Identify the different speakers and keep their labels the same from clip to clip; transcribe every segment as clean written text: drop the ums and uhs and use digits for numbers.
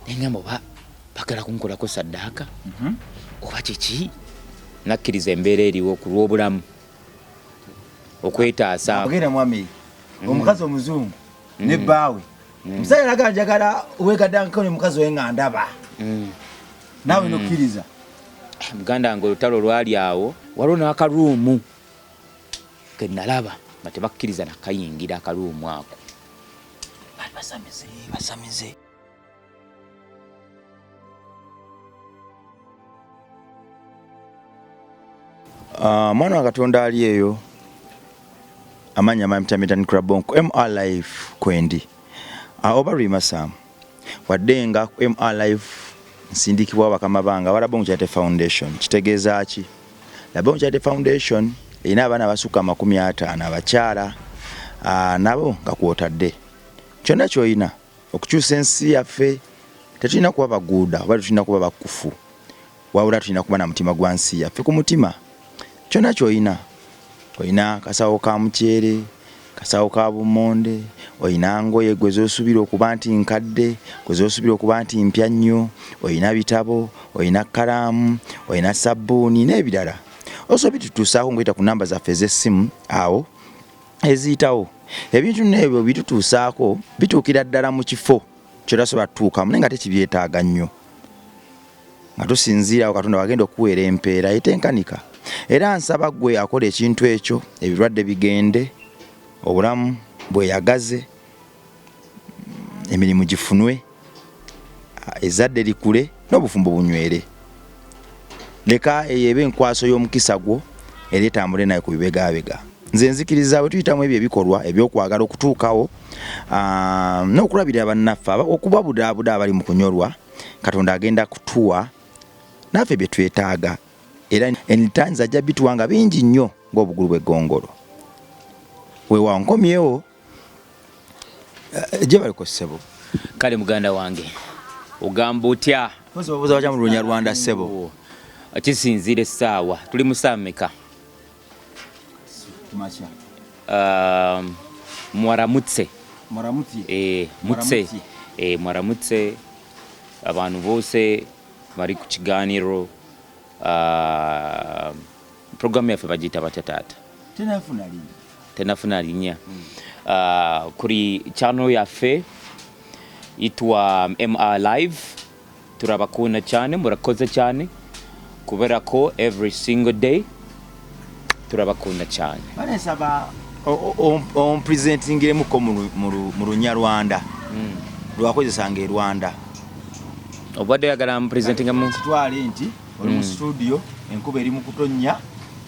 Speaker 1: Nengamba oba bagala kunkolako saddaaka oba kiki. Nakkiriza embeera eriwo ku lw'obulamu okwetaasa.
Speaker 2: Ogenda mu Amerika, omukazi omuzungu ne bbaawe, omusajja naga njagala wegaddankako ne mukazi we nga ndaba, naawe nokkiriza.
Speaker 1: Muganda wange, olutalo lwali awo. Waliwo n'akaruumu ke nalaba nga tebakkiriza nakayingira akaruumu ako.
Speaker 2: Bali basamize, basamize. Mwana wa Katonda ali eyo, amanya mamitamitanikrabonko MR Life kwendi, oba Rima Sam, wadde nga ku MR Life nsindikibwa bakama bange aba Labongo Charity Foundation. Kitegeeza ki? Labongo Charity Foundation erina abaana abasukka 50 abakyala, nabo nga kwotadde kyonna ky'olina okukyusa ensi yaffe. Tetulina kuba baguuda oba tetulina kuba bakufu, wabula tulina kuba na mutima gwa nsi yaffe ku mutima. Kyonna ky'olina, olina kasawo ka muceere, kasawo ka bummonde, olina ngoye gwe z'osuubira okuba nti nkadde, gwe z'osuubira okuba nti mpya nnyo, olina bitabo, olina kkalaamu, olina sabbuuni n'ebirala, osobola bitutuusaako ng'oyita ku namba zaffe ez'essimu awo eziyitawo. Ebintu n'ebyo bitutuusaako, bituukira ddala mu kifo kyotasobola tutuukamu, naye nga tekibyetaaga nnyo, nga tusinziira awo Katonda wagenda okuweera empeera etenkanika. Era nsaba gwe akola ekintu ekyo, ebirwadde bigende, obulamu bweyagaze, emirimu gifunwe, ezzadde likule n'obufumbo bunywere. Leka eyo ebe enkwaso y'omukisa gwo era etambule naye ku bibegabega. Nze nzikiriza bwe tuyitamu ebyo ebikolwa ebyokwagala okutuukawo, n'okulabirira bannaffe, okubabudaabuda abali mu kunyolwa, Katonda agenda kutuwa naffe bye twetaaga, era enitanzi ajja bituwa nga bingi nnyo ng'obugulu bw'eggongolo. Weewaawo, nkomyewo gye baliko ssebo.
Speaker 1: Kale muganda wange, ogamba otya?
Speaker 2: Babuuza batya mu Lunyarwanda, ssebo?
Speaker 1: Kisinziira essaawa. Tuli mu ssaawa mmeka?
Speaker 2: Kumakya.
Speaker 1: Mwaramutse.
Speaker 2: Mwaramutse.
Speaker 1: Mutse. Mwaramutse abantu bose bari ku kiganiro. Programu yaffe bagiyita batya, taata?
Speaker 2: Tenafuna linnya.
Speaker 1: Tenafuna linnya. Kuri channel yaffe yitwa MR Live. Turabakunda cyane, murakoze cyane kubera ko every single day turabakunda cyane.
Speaker 2: Banesaba ompresentingiremuko mu Lunyarwanda lwakozesanga e Rwanda.
Speaker 1: Obadde oyagala mpresentinga mu?
Speaker 2: Kitwale nti oli mu studio, enkuba eri mu kutonnya,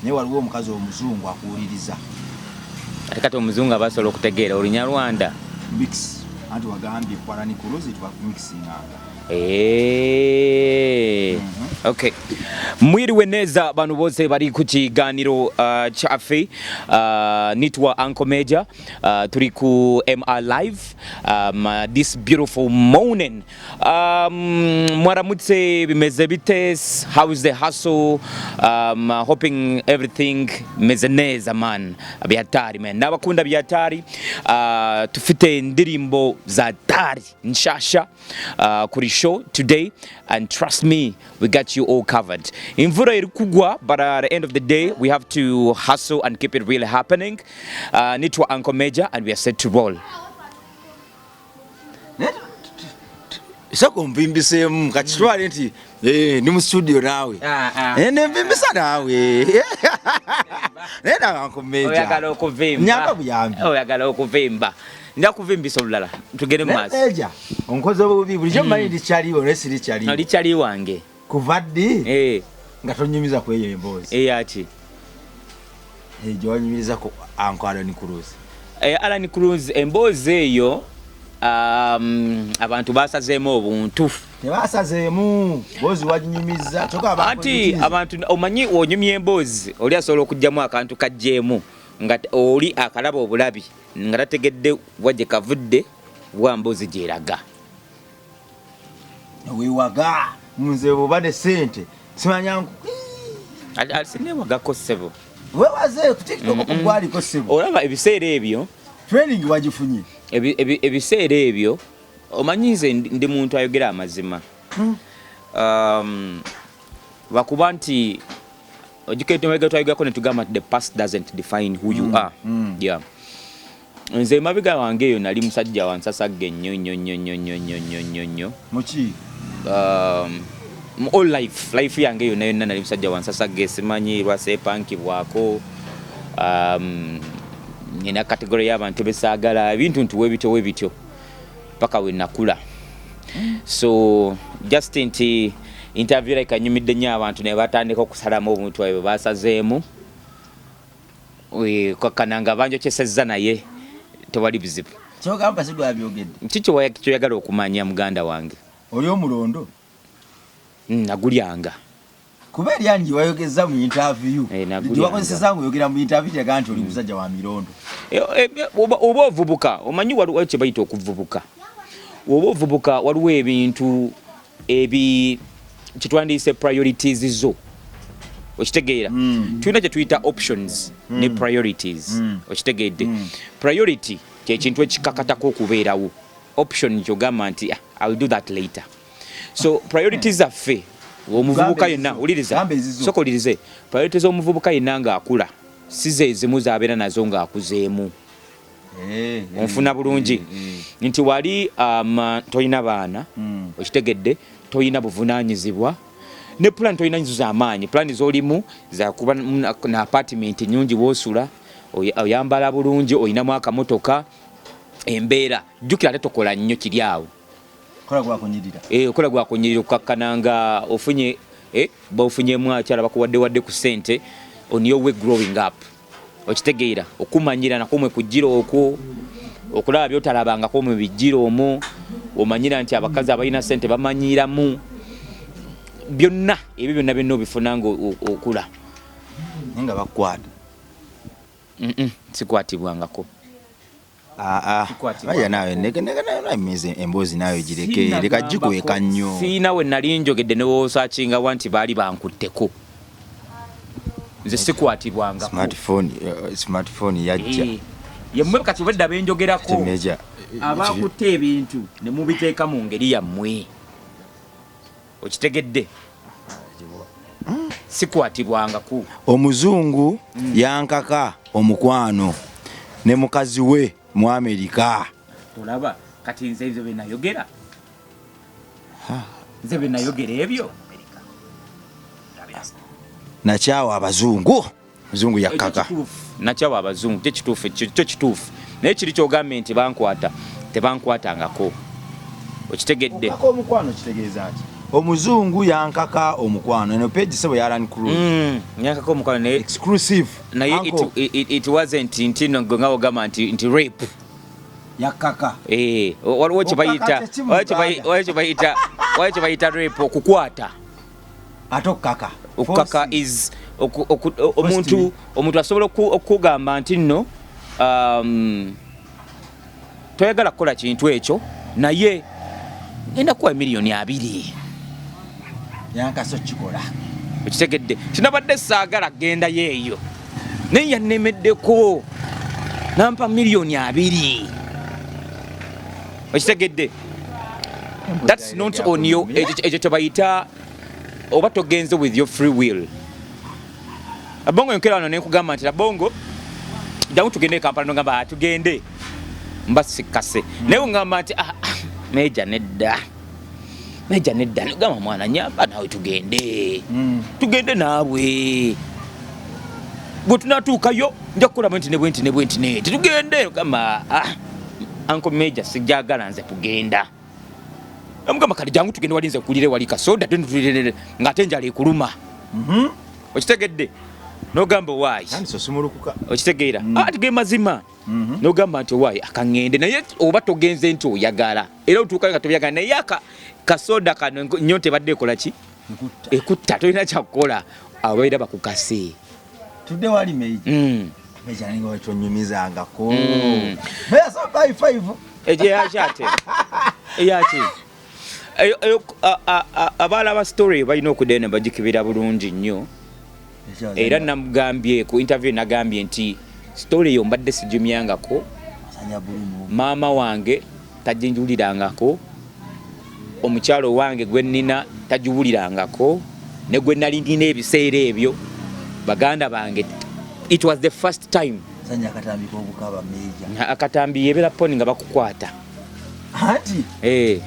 Speaker 2: naye waliwo omukazi omuzungu akuwuliriza.
Speaker 1: Ate kati omuzungu aba asobola okutegeera Olunyarwanda?
Speaker 2: Mix, anti wagambye kwalani kuruzi twakumixinganga.
Speaker 1: Okay. Mwiriwe neza abantu bose bari ku kiganiro cyaffe. Nitwa Uncle Major, turi ku MR Live this beautiful morning. Mwaramutse, bimeze bite? How is the hustle? Hoping everything meze neza man. Byatari man, n'abakunda byatari. Tufite indirimbo za tari nshasha kuri show today, and trust me, we got you all covered. Imvura iri kugwa, but at the end of the day we have to hustle and keep it really happening. Nitwa Uncle Major and we are set to roll.
Speaker 2: Soko nvimbiseemu, kakitwale nti ndi mu studio naawe. Nenvimbisa naawe, naye nawe Uncle Major.
Speaker 1: Oyagala okuvimba.
Speaker 2: Nyamba buyambi.
Speaker 1: Oyagala okuvimba, nja kuvimbisa olulala, tugende mu maaso.
Speaker 2: Major, onkoze obubi. Bulijjo mmanyi ndi kyaliwo, naye siri kyaliwo.
Speaker 1: Oli kyali wange.
Speaker 2: Kuva ddi nga tonyumiza ku eyo emboozi?
Speaker 1: Eyaki?
Speaker 2: Gye wanyumirizako Uncle Alan Cruz.
Speaker 1: Alan Cruz, emboozi eyo abantu basazeemu obuntu.
Speaker 2: Tebasazeemu mboozi, waginyumiza kyokka.
Speaker 1: Anti abantu omanyi onyumya emboozi, oli asobola okugyamu akantu kajjeemu nga oli akalaba obulabi nga tategedde wa gye kavudde, wa mboozi gyeraga.
Speaker 2: Wewaga nze bwoba ne sente simanya.
Speaker 1: Sinewagako, ssebo.
Speaker 2: Wewaze ku TikTok kugwaliko, ssebo.
Speaker 1: Olaba ebiseera ebyo
Speaker 2: Training wagifunye?
Speaker 1: Ebiseera ebyo. Omanyi nze ndi muntu ayogera amazima. Lwakuba nti ojjukira twayogerako ne tugamba nti the past doesn't define who you are. Yeah, nze emabega wange eyo nali musajja wansasagge nnyo nnyo nnyo nnyo nnyo nnyo nnyo nnyo nnyo.
Speaker 2: Muki?
Speaker 1: Mu all life, life yange yonna yonna nali musajja wansasagge. Simanyi lwaseepankibwako. Nina category y'abantu besaagala, ebintu nti webityo webityo paka we nakula. So just nti interview like anyumidde nnyo abantu ne batandika okusalamu obuntu bwabwe bwe basazeemu. Kakkana nga banjokyesezza, naye tewali buzibu.
Speaker 2: Kyogamba si gwabyogedde?
Speaker 1: Ki kyoyagala okumanya, muganda wange?
Speaker 2: Oli omulondo?
Speaker 1: Nagulyanga.
Speaker 2: Kuba eryanyi gyewayogeza mu interview,
Speaker 1: Nagulyanga.
Speaker 2: gyewakozeseza nga oyogera mu interview, kiraga nti oli musajja wa mirondo.
Speaker 1: Oba ovubuka, omanyi waliwo kye bayita okuvubuka. Oba ovubuka, waliwo ebintu ebi kyetwandiise priorities zo, okitegeera? Tulina kye tuyita options ne priorities, okitegedde? Priority kyekintu ekikakatako okubeerawo. Option kyogamba nti, "Ah, I'll do that later." So priorities zaffe, omuvubuka
Speaker 2: Gamba
Speaker 1: yenna,
Speaker 2: ezizo.
Speaker 1: wuliriza.
Speaker 2: Gamba ezizo.
Speaker 1: Soka olirize. Priorities z'omuvubuka yenna ng'akula si ze zimu zabeera nazo ng'akuzeemu. Onfuna bulungi? Nti wali tolina baana, okitegedde? Tolina buvunaanyizibwa ne plan, tolina nzu z'amaanyi. Plan z'olimu zakuba na apartment nyungi woosula, oyambala bulungi, olinamu akamotoka, embeera jjukira ate tokola nnyo kiri awo.
Speaker 2: Kola gwakunyirira.
Speaker 1: Okola gwakunyirira, okukakkana nga ofunye, baofunyemu akyala bakuwadde wadde ku ssente on your way growing up, okitegeera? Okumanyira nako mwe kujjira okwo okulaba byotalabangako mu bijjira omwo, omanyira nti abakazi abalina ssente bamanyiramu byonna ebyo byonna byonna obifuna nga okula.
Speaker 2: Naye nga bakukwata?
Speaker 1: Sikwatibwangako. Sikwatibwangako.
Speaker 2: Aya naawe neka emboozi naawe gireke, leka gikweka nnyo.
Speaker 1: Siina we nali njogedde newosaakingawa nti baali bankutteko. Nze sikwatibwangako.
Speaker 2: Smartphone yajja.
Speaker 1: Yemmwe kati obedda benjogerako
Speaker 2: Temeja.
Speaker 1: Abakutte ebintu ne mubiteeka mu ngeri yammwe, okitegedde? Sikwatibwangako.
Speaker 2: Omuzungu yankaka omukwano ne mukazi we mu Amerika.
Speaker 1: Olaba kati nze ebyo byenayogera, nze byenayogera ebyo.
Speaker 2: Nakyawa abazungu, muzungu yakkaka.
Speaker 1: Ekyo kituufu. Nakyawa abazungu, kyo kituufu, kyo kituufu. Naye kiri kyogambye nti bankwata, tebankwatangako, okitegedde?
Speaker 2: Okaka omukwano kitegeeza ki? Omuzungu yankaka omukwano, eno page sebo ya Alan Cruz.
Speaker 1: Yankaka omukwano naye
Speaker 2: Exclusive.
Speaker 1: Naye
Speaker 2: Uncle.
Speaker 1: it wasn't nti no nga ogamba nti rape.
Speaker 2: Yakaka.
Speaker 1: Waliwo kye bayita
Speaker 2: Okaka kye ki mu Uganda?
Speaker 1: Waliwo kye bayita rape, okukwata.
Speaker 2: Ate okukaka?
Speaker 1: Okukaka
Speaker 2: Forcing.
Speaker 1: is omuntu, omuntu asobola okugamba nti nno toyagala kukola kintu ekyo, naye ngenda kuwa 20 miliyoni.
Speaker 2: Yankasa okikola.
Speaker 1: Okitegedde? Tinabadde saagala gendayo eyo, naye yannemeddeko nampa 20 miliyoni, okitegedde? That's not on your, ekyo kyebayita oba togenze with your free will. Abongo, enkera wano nenkugamba nti Labongo, jangu tugende e Kampala, nogamba, "Ah, tugende," mba sikkase. Naye ngamba nti, "Ah, ah, meja nedda, meja nedda," nogamba, "Mwana nyamba nawe tugende." Tugende naawe, bwe tunatuukayo nja kukola bwenti ne bwenti ne bwenti ne titugende. Ogamba, "Ah, uncle Major, sijagala nze kugenda." Amugamba, "Kale jangu tugende, wali nze nkulire wali kasoda," ng'ate enjala ekuluma, okitegedde? Nogamba, "Owaayi."
Speaker 2: Tandise osumulukuka.
Speaker 1: Okitegeera? Ati ge mazima. Nogamba nti, "Owaayi, akaŋŋende," naye oba togenze nti oyagala, era otuuka nga tobyagala, naye aka kasoda kano nnyo tebadde ekola ki?
Speaker 2: Ekutta.
Speaker 1: Ekutta, tolina kyakukola, ababeera bakukase.
Speaker 2: Tudde wali Meija. Meija, nange wakyonyumizangako. Meja so by five.
Speaker 1: Eyaki ate? Eyaki? Eyo, abalaba story balina okuddayo ne bagikibira bulungi nnyo. Era namugambye ku interview, nagambye nti story eyo mbadde sigimyangako.
Speaker 2: Azanya bulumu.
Speaker 1: Maama wange Taginjulirangako. Omukyalo wange gwe nnina tagiwulirangako, ne gwe nali nina ebiseera ebyo, baganda bange. It was the first time.
Speaker 2: Sanya akatambi k'obukaba, Major.
Speaker 1: Akatambi yebeera porn nga bakukwata.
Speaker 2: Anti
Speaker 1: Eh,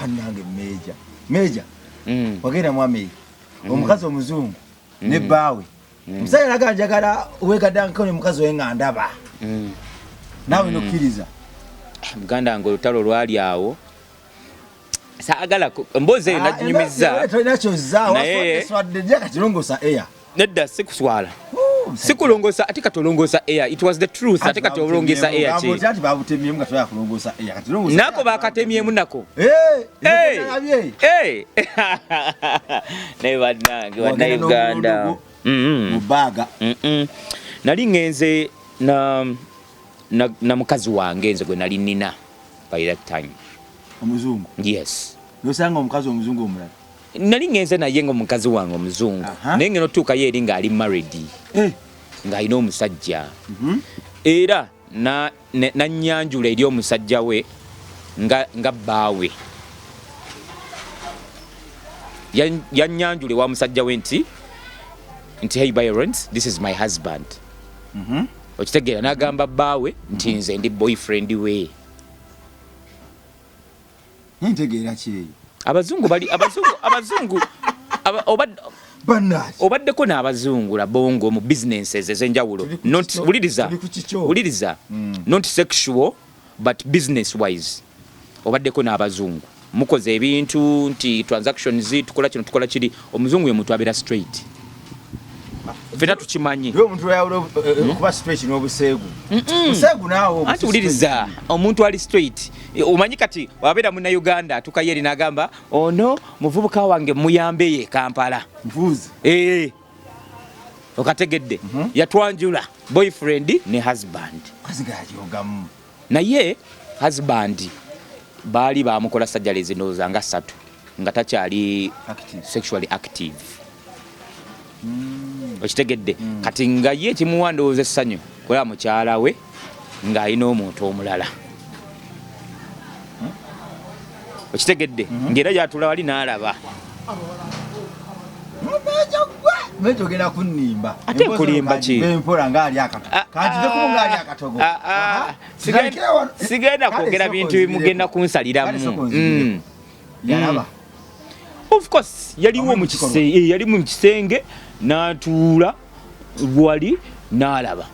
Speaker 2: bannange, Major, Major, wagenda mu Amerika, omukazi omuzungu ne bbaawe, omusajja naga njagala wegaddanko ne mukazi we nga ndaba, naawe nokkiriza?
Speaker 1: Muganda wange, olutalo lwali awo, saagala emboozi eyo naginyumiza.
Speaker 2: Tolina kyozza. Swadde jaka kirongoosa air.
Speaker 1: Nedda, si kuswala, si kulongoosa. Ate kati olongoosa air? It was the truth. Ate kati olongoosa air ki?
Speaker 2: Ati babutemyemu nga toyagala kulongoosa air. Kati longoosa.
Speaker 1: Nako bakatemyemu nako.
Speaker 2: Eh,
Speaker 1: Hey!
Speaker 2: nalabye.
Speaker 1: Hey! Naye bannange,
Speaker 2: Wagenda
Speaker 1: bannayuganda.
Speaker 2: n'omulondo mu baaga.
Speaker 1: Nali ŋŋenze na mukazi wange nze gwe nali nina by that time.
Speaker 2: Omuzungu?
Speaker 1: Yes.
Speaker 2: Nosanga omukazi omuzungu omulala?
Speaker 1: Nali ŋŋenze naye nga omukazi wange omuzungu, naye ngenda otuukayo eri ng'ali married, ng'alina omusajja, era nannyanjula eri omusajja we nga bbaawe. Yannyanjula ewa musajja we nti, "Hey Byrons, this is my husband." Okitegeera? N'agamba bbaawe nti nze ndi boyfriend we.
Speaker 2: Ntegeera kyeyo.
Speaker 1: Abazungu bali abazungu
Speaker 2: Bannange.
Speaker 1: Obaddeko n'abazungu labongo mu businesses ez'enjawulo.
Speaker 2: Tuli ku
Speaker 1: Not wuliriza.
Speaker 2: Tuli ku kikyo.
Speaker 1: Wuliriza. Not sexual but business wise, obaddeko n'abazungu, mukoze ebintu nti transactions, tukola kino, tukola kiri. Omuzungu ye muntu abeera straight, fena tukimanyi.
Speaker 2: Niwe omuntu oyawula okuba straight n'obuseegu. Buseegu naawe.
Speaker 1: Anti wuliriza, omuntu ali straight, omanyi kati wabeera munnauganda atuukayo eri n'agamba, "Ono muvubuka wange, muyambeyo e Kampala."
Speaker 2: Nfuuzi.
Speaker 1: Eh, okategedde? Yatwanjula boyfriend ne husband.
Speaker 2: Kazi gayogamu.
Speaker 1: Naye husband baali bamukola surgeries ndowooza nga ssatu nga takyali
Speaker 2: Active.
Speaker 1: sexually active. Okitegedde? Kati nga ye kimuwa ndowooza essanyu kulaba mukyala we ng'alina omuntu omulala. Okitegedde? Ng'era yatula wali n'alaba.
Speaker 2: Mejo, ogenda kunnimba.
Speaker 1: Ate nkulimba ki?
Speaker 2: Empola ngaali akatogo.
Speaker 1: Ah,
Speaker 2: Kantive kumu ngaali akatogo.
Speaker 1: Ah, ah.
Speaker 2: Aha.
Speaker 1: Sigenda
Speaker 2: Kale
Speaker 1: kwogera
Speaker 2: sooka
Speaker 1: bintu
Speaker 2: onzibireko.
Speaker 1: bimugenda kunsaliramu.
Speaker 2: Kale sooka onzibireko. Yalaba?
Speaker 1: Of course yaliwo.
Speaker 2: Amwe
Speaker 1: mu
Speaker 2: mu kikolwa.
Speaker 1: Yali mu kisenge n'atuula wali n'alaba.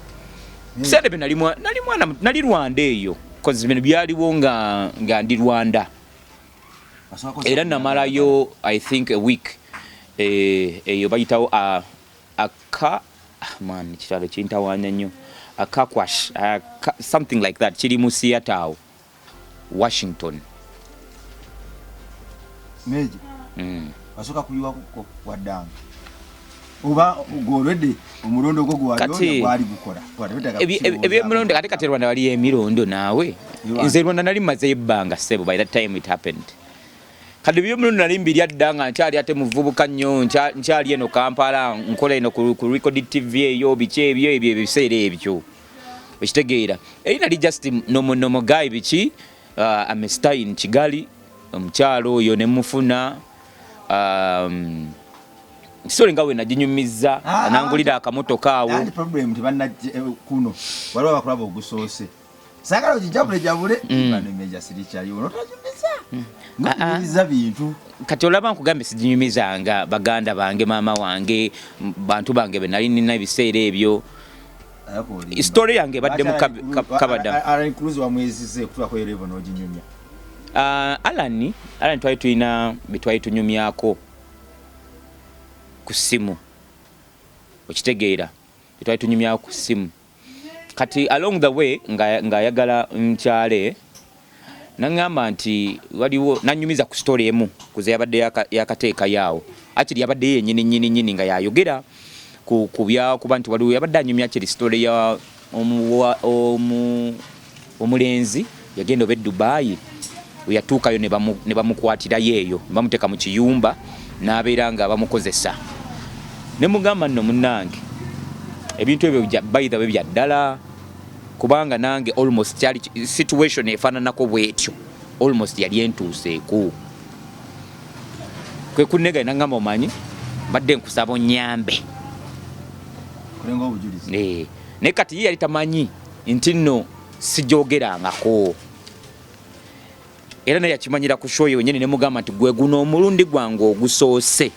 Speaker 1: Biseera ebyo nali mwana, nali Rwanda eyo, cause bino byaliwo nga ndi Rwanda. Era namalayo I think a week, eyo bayitawo aka, ah, man, kiralo kintawaanya nnyo, akakwash aka, something like that, kiri mu Seattle awo, Washington.
Speaker 2: Mejo, wasooka kuyiwako waddanga oba gwolwedde omulondo gwo
Speaker 1: Kati-
Speaker 2: gwali gwali gukola?
Speaker 1: Ebyemirondo ate kati Rwanda waliyo emirondo naawe.
Speaker 2: Rwanda.
Speaker 1: Nze Rwanda nali mazeyo ebbanga, ssebo, by that time it happened. Kati ebyemirondo nali mbirya dda nga nkyali ate muvubuka nnyo, nkyali eno Kampala, nkola eno ku Record TV eyo, biki ebyo ebiseera ebyo, okitegeera? Eri nali just normal guy, biki, I'm a star in Kigali. Omukyalo oyo ne mufuna, story nga we naginyumiza,
Speaker 2: Ah,
Speaker 1: nangulira akamotoka awo.
Speaker 2: Anti problem tebannajja kuno, waliwo abakulaba ogusoose, saagala ogijabule jabule. Bano Meja sirikyaliwo notajumiza ngonyumiriza bintu.
Speaker 1: Kati olaba nkugambe, siginyumizanga baganda bange, maama wange, bantu bange be nali nina ebiseera ebyo. Story yange ebadde mu kabada.
Speaker 2: Alan Cruz wamwezize okutuuka eyo level n'oginyumya?
Speaker 1: Alan twali tulina bye twali tunyumyako ku ssimu, okitegeera? Bye twali tunyumyako ku ssimu. Kati along the way ng'ayagala nkyale, naŋŋamba nti waliwo, nanyumiza ku story emu kuze yabadde yakateekayo awo. Akiri yabadde ye yennyini nnyini nnyini nga yayogera ku byakuba nti waliwo yabadde anyumya kiri story ya omulenzi yagenda oba e Dubai, weyatuukayo ne bamukwatirayo eyo, ne bamuteeka mu kiyumba n'abeera nga bamukozesa. Ne mugamba nno, munnange, ebintu ebyo by the way bya ddala. Kubanga nange almost kyali situation efaananako bwetyo, almost yali entuuseeko. Kwe kunnegaana, nagamba, "Omanyi, mbadde nkusaba onyambe."
Speaker 2: Kulenga obujulizi.
Speaker 1: Naye kati ye yali tamanyi nti nno sijogerangako, era naye yakimanyira ku show ye wenyini. Nemugamba nti gwe guno omulundi gwange ogusoose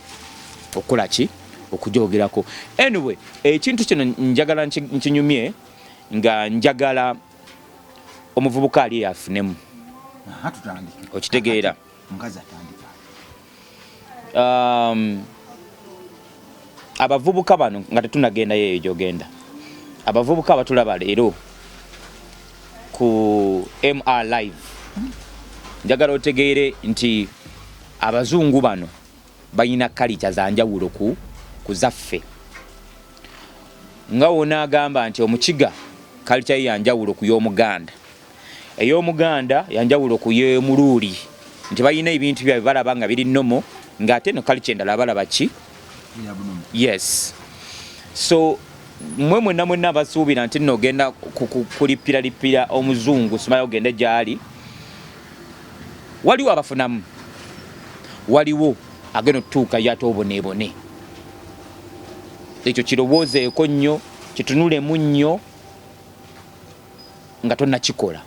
Speaker 1: okukola ki, okujogerako. Anyway, ekintu kino njagala nkinyumye nga njagala omuvubuka ali afunemu.
Speaker 2: Aha, tutandike.
Speaker 1: Okitegeera?
Speaker 2: Omukazi atandika.
Speaker 1: Abavubuka bano, nga tetunagendayo eyo gyogenda, abavubuka abatulaba leero ku MR Live, njagala otegeere nti abazungu bano balina culture za njawulo ku zaffe. Nga wonaagamba nti omukiga culture ye yanjawulo ku y'omuganda, ey'omuganda yanjawulo ku y'omuluuli, nti balina ebintu byabwe balaba nga biri normal, ng'ate no culture endala balaba ki?
Speaker 2: Biri abnormal.
Speaker 1: Yes, so mwe mwenna mwenna abasuubira nti nno ogenda kulipiralipira omuzungu, simayo ogende gyali, waliwo abafunamu, waliwo agenda otutuukayo ate oboneebone. Ekyo kirowoozeeko nnyo, kitunulemu nnyo nga tonnakikola.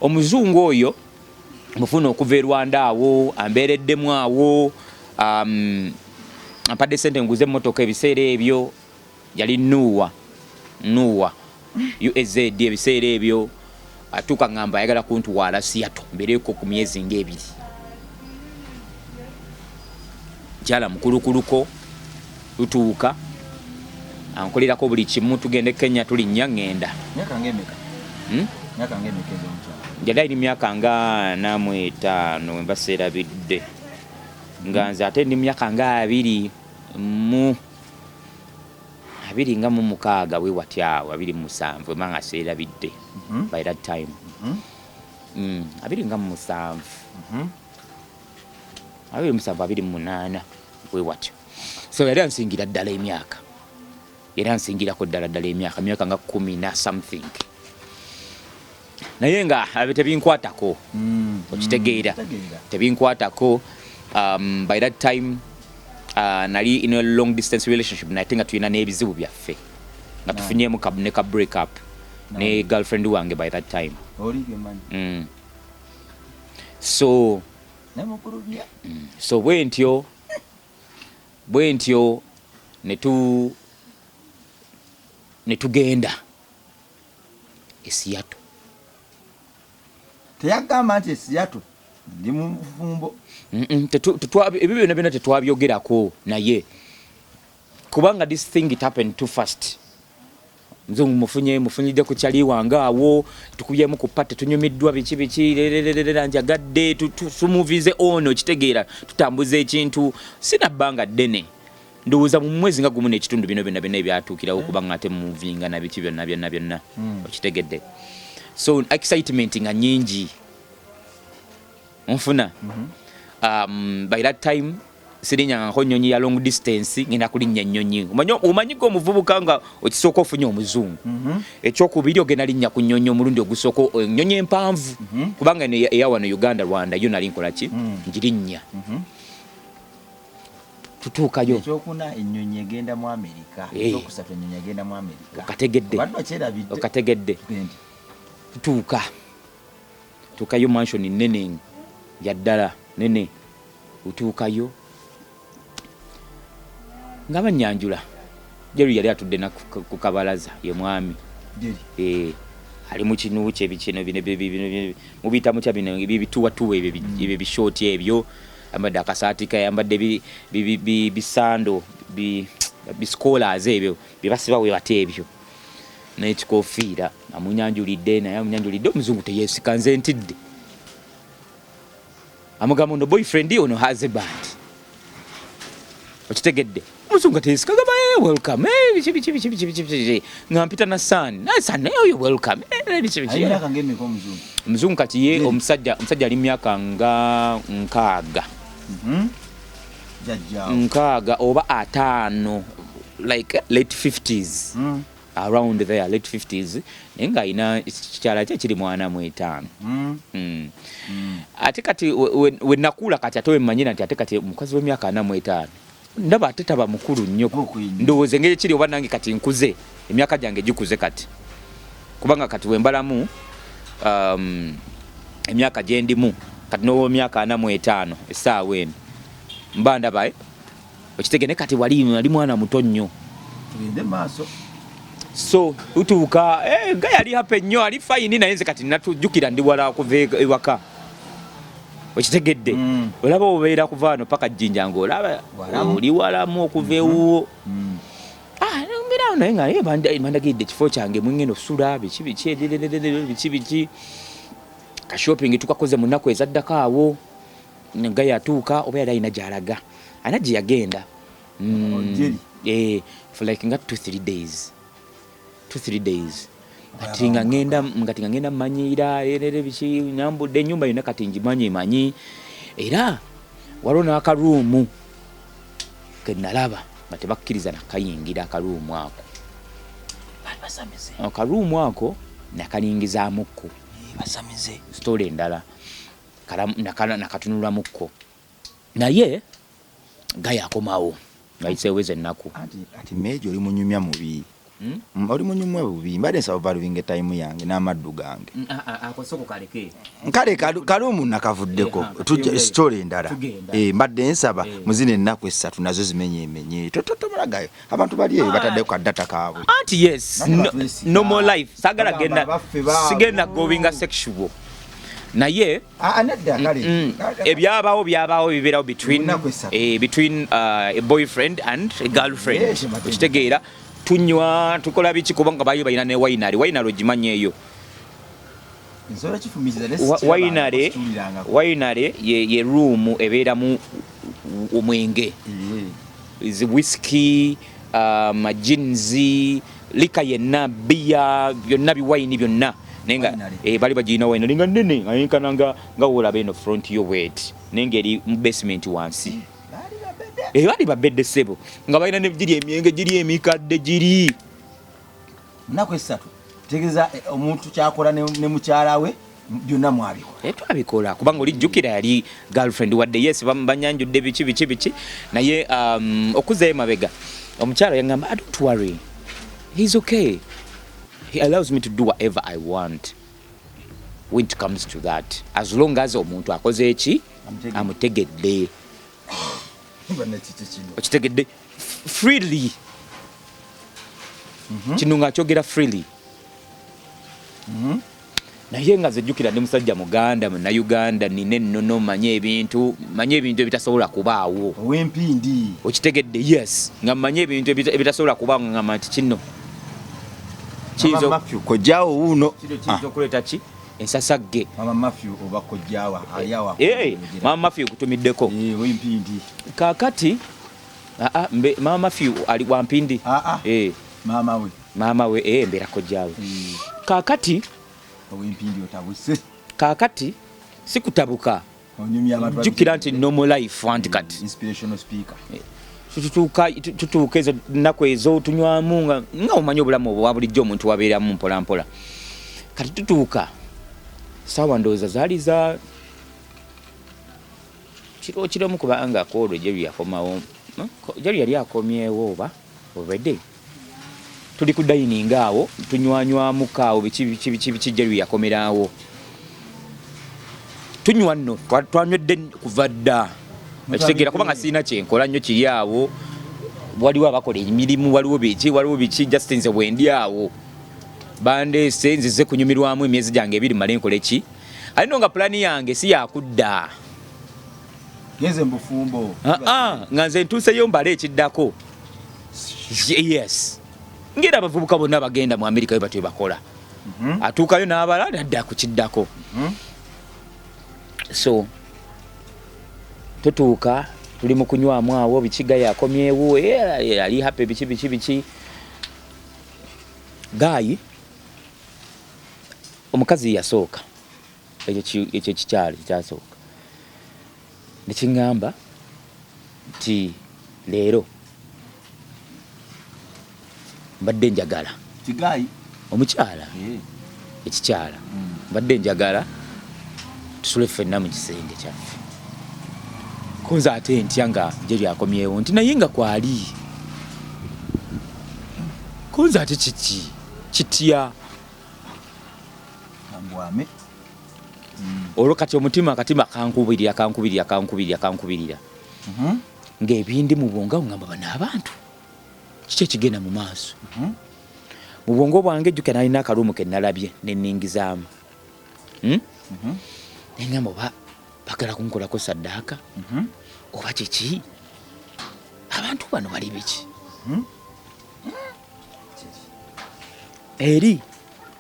Speaker 1: Omuzungu oyo mufuna okuva e Rwanda awo, ambeereddemu awo, ampadde sente nguze emmotoka. Ebiseera ebyo yali Noah, Noah UAZ. Ebiseera ebyo atuuka ngamba ayagala kuntwala Seattle mbeereko ku myezi ng'ebiri. Kyala mukulukuluko lutuuka, ankolerako buli kimu, tugenda e Kenya, tulinnya ŋŋenda.
Speaker 2: Myaka ng'emeka?
Speaker 1: Hmm?
Speaker 2: Myaka ng'emeka ez'omukyala?
Speaker 1: Yali alina myaka nga 45 mba seerabidde, nga nze ate ndi myaka nga 26 bwe wati awo, 27 mba nga seerabidde. By that time 27, 27, 28 bwe watyo. So yali ansingira ddala emyaka, era ansingirako ddala ddala emyaka, myaka nga 10 na something, naye nga abe tebinkwatako. Okitegeera?
Speaker 2: Kitegeera.
Speaker 1: Tebinkwatako. By that time nali in a long distance relationship, naye ate nga tulina n'ebizibu byaffe, nga tufunyemu ne ka break up ne girlfriend wange by that time.
Speaker 2: Oli gemanyi.
Speaker 1: So
Speaker 2: Naye mukulubya.
Speaker 1: So bwe ntyo ne tugenda e Seattle.
Speaker 2: Teyagamba nti e Seattle ndi mu bufumbo?
Speaker 1: Ebyo byonna byonna tetwabyogerako, naye kubanga this thing, it happened too fast. Muzungu mufunye, mufunyidde ku kyali wange awo, tukubyemu ku party, tunyumiddwa, biki biki, lerererera, njagadde tumuvize ono. Kitegeera, tutambuza ekintu sina bbanga ddene, ndowooza mu mwezi nga gumu n'ekitundu, bino byonna byonna ebyatuukirawo, kubanga ate muvinga na biki byonna byonna byonna. Okitegedde? So excitement nga nyingi nfuna. By that time sirinyangako nnyonyi ya long distance, ngenda kulinnya ennyonyi. Omanyi gwe omuvubuka nga okisooka ofunye omuzungu, ekyokubiri ogenda linnya ku nnyonyi omulundi ogusooka, ennyonyi empanvu, kubanga eno eya wano Uganda Rwanda yo nali nkola ki, ngirinnya. Tutuukayo.
Speaker 2: Ekyokuna, ennyonyi egenda mu Amerika. Ekyokusatu, ennyonyi egenda mu Amerika.
Speaker 1: Okategedde?
Speaker 2: Obadde okyerabidde.
Speaker 1: Okategedde?
Speaker 2: Tugende.
Speaker 1: Tutuuka, tuukayo, mansion nene yaddala nene. Otuukayo nga banyanjula, Jerry yali atudde na ku kabalaza, ye mwami.
Speaker 2: Jerry.
Speaker 1: Ali mu kinu kye bikino bino bino mubiyita mutya bino ebituwatuwa ebyo, ebyo bishooti ebyo, ayambadde akasaati ke, ayambadde bisando bischolars ebyo byebasiba we bati ebyo n'ekikofiira. Amunyanjulidde, naye amunyanjulidde, omuzungu teyeesika. Nze ntidde, amugamba ono boyfriend, ono husband. Okitegedde? Omuzungu teyeesika, gamba, "Eh, welcome, eh, biki biki biki biki biki biki," nga mpita na son, na son oyo, "Welcome, eh, biki biki."
Speaker 2: Alina myaka ng'emeka omuzungu?
Speaker 1: Omuzungu kati ye
Speaker 2: Jerry.
Speaker 1: Omusajja ali myaka nga 60.
Speaker 2: Jjajjaawo.
Speaker 1: 60 oba 50, like late 50s. Around there, late 50s, naye ng'alina kikyala kye kiri mu 45. Ate kati we nakula, kati ate wemmanyira nti ate kati omukazi w'emyaka 45 ndaba ate taba mukulu nnyo.
Speaker 2: Okwinyo.
Speaker 1: Ndowooza engeri kiri, oba nange kati nkuze, emyaka gyange gikuze kati, kubanga kati wembalamu emyaka gyendimu kati n'owemyaka 45 essaawa eno mba ndaba, eh? Okitegene, kati wali ali mwana muto nnyo.
Speaker 2: Tugende maaso.
Speaker 1: So tutuuka, nga yali happy nnyo, ali fine, naye nze kati natujjukira ndi wala okuva ewaka, okitegedde? Olaba obeera kuva wano paka Jjinja, ngaolaba
Speaker 2: Walamu.
Speaker 1: oli walamu okuva ewuwo. Ah, mbeerawo naye nga bandagiridde ekifo kyange mwengenda osula, biki biki, edededede, biki biki, ka shopping tukakoze mu nnaku ezaddako awo. Nga yatuuka oba yali alina gy'alaga, alina gye yagenda.
Speaker 2: Jerry.
Speaker 1: For like nga 2 3 days, 2 3 days, kati nga ngenda, kati nga ngenda mmanyiira erere biki, nambudde ennyumba yonna, kati ngimanyi manyi. Era waliwo n'akaruumu ke nalaba nga tebakkiriza nakayingira, akaruumu ako.
Speaker 2: Bali basamize.
Speaker 1: Akaruumu ako nakalingizamukko.
Speaker 2: Basamize.
Speaker 1: Story endala. Nakatunulamukko, naye gaya akomawo ngayiseewo ezo ennaku.
Speaker 2: Anti meeja oli munyumya mubi. Oli munyumya bubi. Mbadde nsaba valuinga time yange n'amaddu gange.
Speaker 1: Akosoko kaleke.
Speaker 2: Kale kalumu nakavuddeko.
Speaker 1: Tugenda.
Speaker 2: Story endala.
Speaker 1: Tugenda.
Speaker 2: Mbadde nsaba muzino ennaku 3 nazo zimenye emenye totomalagayo abantu bali eyo bataddeko kadata kaabwe.
Speaker 1: Anti yes.
Speaker 2: Bate
Speaker 1: No,
Speaker 2: batwesiga.
Speaker 1: no more life, sagala
Speaker 2: Bagamba
Speaker 1: genda.
Speaker 2: abaffe baabo.
Speaker 1: Sigenda gobinga sexual, naye
Speaker 2: Ah, ah, nedda kale.
Speaker 1: Ebyabaawo byabaawo, bibeerawo between
Speaker 2: Ennaku 3.
Speaker 1: Between a boyfriend and a girlfriend.
Speaker 2: Yes, matendo.
Speaker 1: Okitegeera, tunywa, tukola biki, kubanga bayo balina ne winery. Winery ogimanyi eyo?
Speaker 2: Nsobola kifumiza naye
Speaker 1: Winery.
Speaker 2: sikiwulirangako.
Speaker 1: Winery ye room ebeeramu omwenge, zi whisky, gins, liquor yenna, biya byonna, biwayini byonna, naye nga
Speaker 2: Winery.
Speaker 1: bali bagirina winery nga nnene, nga yenkana nga woolaba eno front yo bweti, naye ngeri mu basement wansi.
Speaker 2: Baali babedde.
Speaker 1: Bali babedde ssebo, nga balina ne giri emyenge giri emikadde giri.
Speaker 2: Nnaku 3 tegeeza, omuntu kyakola ne mukyala we byonna mwabikola.
Speaker 1: Twabikola kubanga olijjukira yali girlfriend, wadde yes banyanjudde biki biki biki, naye okuzzayo emabega omukyala yagamba, "Ah, don't worry, he's okay, he allows me to do whatever I want when it comes to that, as long as omuntu akoze eki."
Speaker 2: Amutegedde.
Speaker 1: Amutegedde.
Speaker 2: Bannakiki kino.
Speaker 1: Okitegedde? Freely kino ng'akyogera freely, naye nga nzejjukira ndi musajja muganda, Munnayuganda, nina ennono, manye ebintu, manye ebintu ebitasobola kubaawo.
Speaker 2: Ow'empindi.
Speaker 1: Okitegedde? Yes, nga manye ebintu ebitasobola kubaawo, nga ngamba nti kino kiyinza
Speaker 2: Mama Matthew kojjaawo wuuno.
Speaker 1: Kino kiyinza okuleeta ki ensasagge.
Speaker 2: Mama Matthew oba kojjaawo ali awo.
Speaker 1: Mama Matthew kutumiddeko.
Speaker 2: Ow'empindi.
Speaker 1: Kaakati aa, mama Matthew ali wampindi.
Speaker 2: Ah, ah. Maama we.
Speaker 1: Maama we, mbeera kojjaawe. Kaakati
Speaker 2: Ow'empindi otabuse.
Speaker 1: Kaakati sikutabuka.
Speaker 2: Onyumya abantu.
Speaker 1: Jjukira nti normal life, anti kati
Speaker 2: Inspirational speaker.
Speaker 1: Tutuuka ezo nnaku ezo tunywamu, nga omanyi obulamu obwa bulijjo omuntu wabeeramu mpola mpola. Kati tutuuka saawa ndowooza zaali za kiro kiromu, kubanga kwolwo Jerry yakomawo. Jerry yali akomyewo oba already tuli ku dining awo tunywanywamuko awo, biki biki biki biki. Jerry yakomerawo, tunywa nno, twanywedde kuva dda, ekitegeera, kubanga sirina kyenkola nnyo kiri awo, waliwo abakola emirimu, waliwo biki, waliwo biki, just nze bwendi awo bandeese nzize kunyumirwamu emyezi gyange 2 male nkole ki. Ali no nga pulani yange si yakudda.
Speaker 2: Genze mu bufumbo.
Speaker 1: Ah, ah, nga nze ntuuseyo mbale ekiddako. Yes, ngeri abavubuka bonna bagenda mu Amerika we batyo bakola, atuukayo n'abala nadda ku kiddako. So tutuuka tuli mu kunywamu awo bikiga, yakomyewo, ali happy, biki biki biki. Guy omukazi yasooka ekyo ekyo kikyalo kyasooka nekiŋŋamba nti leero mbadde njagala.
Speaker 2: Kigayi.
Speaker 1: Omukyala. Ekikyala. Mbadde njagala tusule ffenna mu kisenge kyaffe. Kunze ate ntya nga Jerry akomyewo nti naye nga kwali. Kunze ate kiki? Kitya?
Speaker 2: Kangwame.
Speaker 1: Olwo kati omutima akatima kankubirira kankubirira kankubirira kankubirira. Ng'ebindi mu bwongo ngamba bano abantu kiki ekigenda mu maaso. Mu bwongo bwange jjukira nalina akaluumu ke nalabye ne ningizaamu. Ne ngamba oba bagala kunkolako saddaaka oba kiki? Abantu bano bali biki? Eri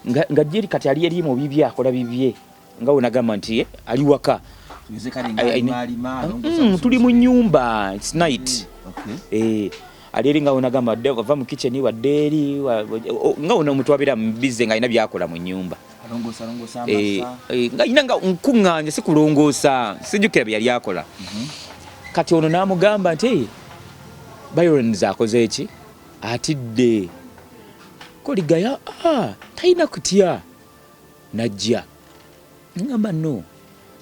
Speaker 1: nga Jerry kati ali eri mu bibye akola bibye nga we nagamba nti ali waka. Tuli mu nnyumba, it's night. Ali eri nga we nagamba ava mu kitchen wadde eri nga we omuntu abeera busy nga alina by'akola mu nnyumba. Nga alina nga nkuŋŋaanya si kulongoosa, sijjukira bye yali akola. Kati ono n'amugamba nti Byrons akoze eki? Atidde. Koligaya talina kutya. Najja. Ngamba no.